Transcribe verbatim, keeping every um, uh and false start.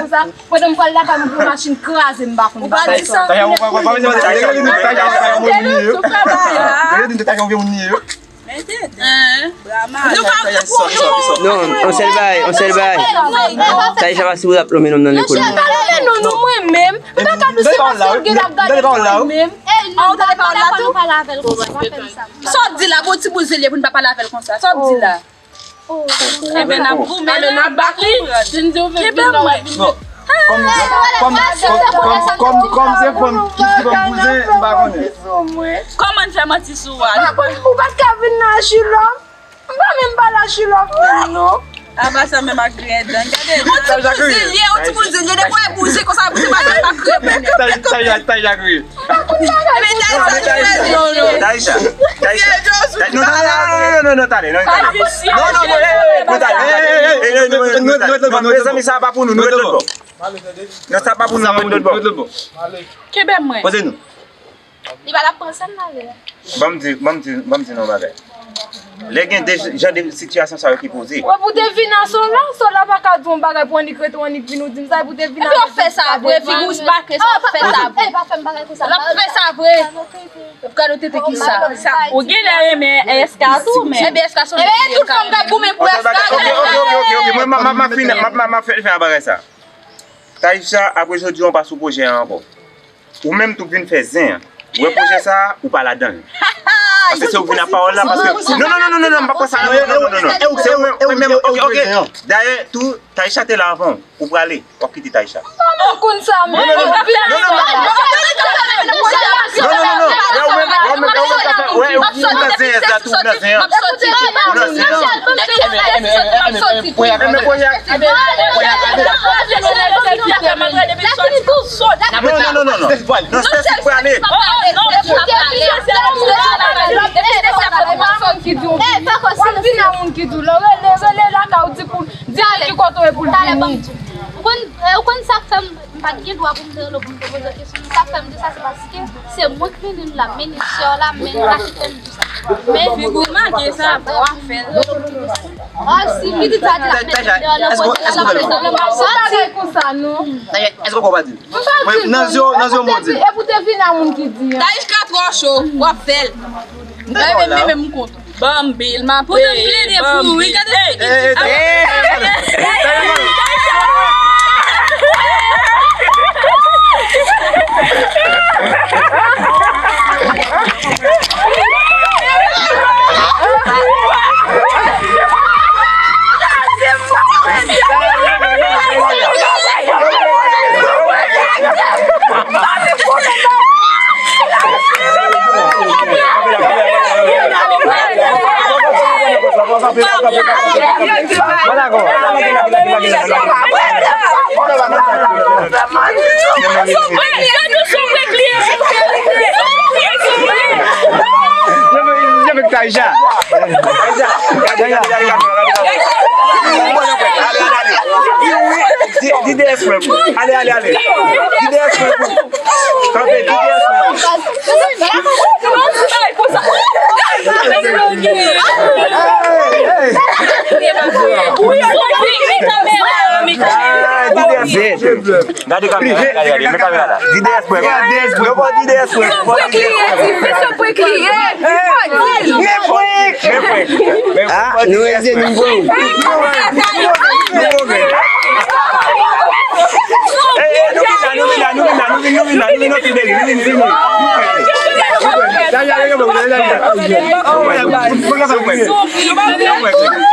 konsa. Pandan m pral lakay mwen pou machin kraze m pa konn. Ou pa di sa. Taja, ou pa, ou pa bezwen mande Taja, Taja, ou pa yon moun li ye. Taja, ou vye moun li ye. Non, yon sèl bagay, yon sèl bagay. Taja pa sipoze ap lonmen nonm nan lekòl. Monchè, pa lonmen non nou mwen menm. M pa ka di se paske l gen l ap gade mwen menm. Sa w di la, bon ti boul se li ye pou n pa pale avè l konsa. Sa w di la? Enben, n ap goumen, n ap bat li. Si n di w vin vin non, w ap vin. Kòm, kòm, kòm, kòm, kòm se fanm ki, ki fanm bouzen, m pa konnen. Kòman n fè manti sou ou a? M pa konn, ou pa t ka vin nan Achilòm. M pa menm pale Achilòm menm non. Apa sa menm ak grenn dan. Gade, yon ti boul zilye, yon ti boul zilye, depi w wè bouzen konsa, bouzen pa, pa kreye. Taja, Taja kriye. Taisha, Taisha, Taisha, non, non, non, non, non, non, talè, non, talè. Non, non, non, eh, eh, non, talè. Eh, eh, eh, non, non, non, mezanmi, sa pa pou nou, nou ret lòt bò. Non, sa pa pou nou, nou ret lòt bò. Kenbe mwen. Poze nou. Li pa t ap pran sèn nan lè. Ban m di, ban m di, ban m di nou yon bagay. Lè gen de jan de sitiyasyon sa yo ki poze. Wè, pou te vin a Sola, Sola pa ka di yon bagay pou annik rete, annik vin ou di m sa, pou te vin a... Epi w ap fè sa vre, figi w bake sa, w ap fè sa vre. L ap fè sa vre. Gade tete ki sa. Ou genlè renmen S K tou, men. Ebyen, S K se yon... Ebyen, tout fanm k ap goumen pou S K. Ok, ok, ok, ok, ok. Mwen, m ap, m ap, m ap fin, m ap, m ap, m ap fè, fè bagay sa. Taisha, apre jodi, w pa sou pwojè a ankò. Ou menm tou vin fè zen an. Ou wè pwojè sa a, ou pa ladan l. Paske se ou ki vin ak pawòl la, paske... Non, non, non, non, non, non, m pa pran sa, non, non, non, non, non. Se ou menm, ok, ok. Dayè, tou, Taisha te la avan w. Ou prale, w ap kite Taisha. Mwen konn sa, men. Non, non, non, non, non, non, non, non, non, non. Wè, ou menm, wè, ou menm, ou menm, ou nan zen an, tou, ou nan zen an. Ou nan zen an. Enben, pwojè a... Non, non, non, non, non. Non, Stacy, prale. Ou konn, eh, ou konn sa k fè m, m pa t gen dwa pou m te rele w pou m te poze w kesyon. Sa k fè m di sa, se paske se mwen k mennen l la, m mennen sè w la, m mennen l la, ki fè m di sa. Men figi w make sa, w ap fè l. Ah, si pitit sa di l ap mennen l deyò nan pòt la, l ap fè sa. Sòti konsa, non. Èske w pa di? Mwen, nan zye w, nan zye w, mwen di. E pou te vin a moun ki di, hein. Taisha twò cho, w ap fè l. Mwen menm, mwen menm, m kontan. Ban m bil, m ap peye. Poze m plede pou ou, wi, gade figi m. Mwen dakò. Yo fèk Taïja. Taïja. D D S frè m. Ale, ale, ale. D D S frè m. Kanpe, D D S frè m. Gade kamera, gade, gade, men kamera la. D D S frè m. Yo fò D D S frè m. Men prank. Men prank. Ah, nou reze nou bon. Ey, ey, nou vin la, nou vin la, nou vin la, nou vin, nou vin la, nou vin, nou vin, nou vin, nou vin, nou vin.